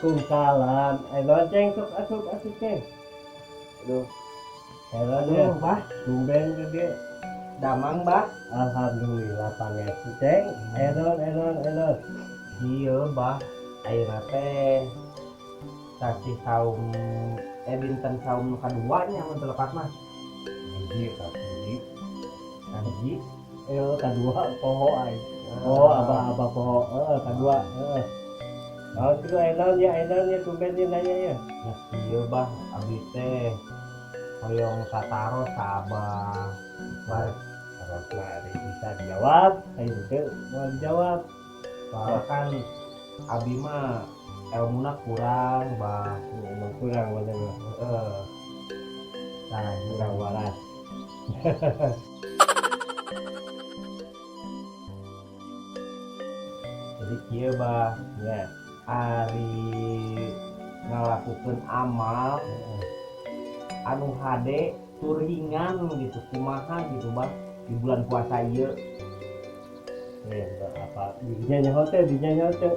Waalaikumsalam. Naon, Ceng, sok asup asup, Ceng. Aduh. Heran Aduh, ya. Bah. Tumben gede. Damang, Bah. Alhamdulillah pangestu, Ceng. Enon enon enon. Iya, Bah. Ayeuna teh sasih saum, eh, dinten saum nu kadua nya mun teu lepat mah. Hiji kahiji. Hiji. Eh, kadua poho aing. Oh, abah abah poho. Heeh, kadua. Heeh. Naon kitu enon ya, enon ya, tumben ya nanya ya. Nah, iya, Bah, abdi teh hoyong kataros ka Abah. Bah, harus mari bisa dijawab, ayo teu mau dijawab. Soalnya kan abi mah ilmuna kurang, Bah. Emang kurang mana mah. Heeh. Nah, kurang waras. Jadi kieu, Bah, Ya. ari ngalakukeun amal anu hade tur ringan gitu kumaha gitu, Bah, di bulan puasa ieu? Eh, apa dirinya nyaho teh, dirinya nyaho teh.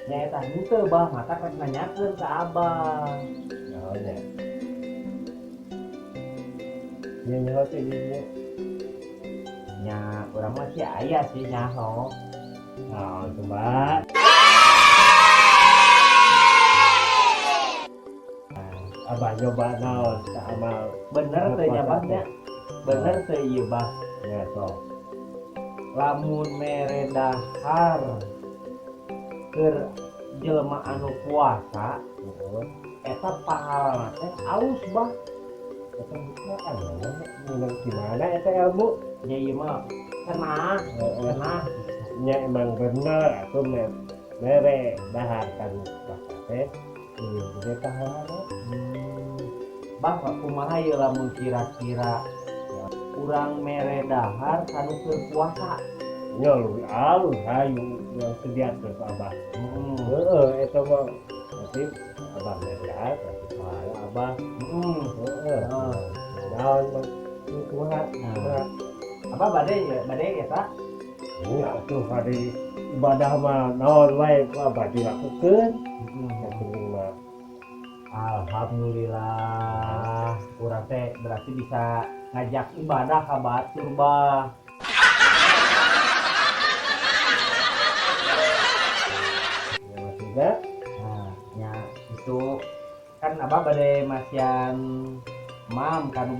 Nya eta henteu, Bah, mata rek nanyakeun ka Abah. Naon nya? Nya nyaho teh dirinya. Nya urang mah sih aya sih nyaho. Naon coba? Abah nyoba naon ka amal? Bener teh nya, Bah, nya? Bener teh ieu, Bah? Ya sok. Lamun mere dahar keur jelema anu puasa, Heeh. eta pahalana teh alus, Bah. Eta bukaan minum gimana eta ilmu? Nya ieu mah cenah. Heeh. Cenah. Nya emang bener atuh mere dahar kan puasa teh leuwih gede pahalana. Bah, kumaha ieu lamun kira-kira urang mere dahar kanu keur puasa? Nya leuwih alus, hayu yang sediakeun ku Abah. Heeh, eta mah berarti Abah mere dahar berarti pahala Abah. Heeh. Heeh. Naon mah kumaha? Nah. Kumaha? Apa bade ya, bade eta? Nya atuh hari ibadah mah naon wae ku Abah dilakukeun. Yang penting mah Alhamdulillah, urang teh berarti bisa ngajak ibadah ka batur, Bah. Ya maksudnya? Nah, nya itu kan Abah bade masihan mam kan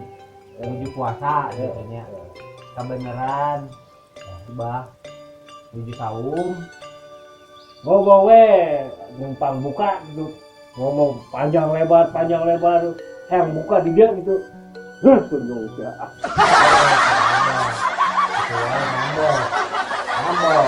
menuju puasa gitu nya. Kebenaran, Bah, menuju saum. Ngomong we numpang buka gitu, ngomong panjang lebar panjang lebar, yang buka di dia gitu. Heh, kunjung ya. Itu wae ngambek. Ngambek.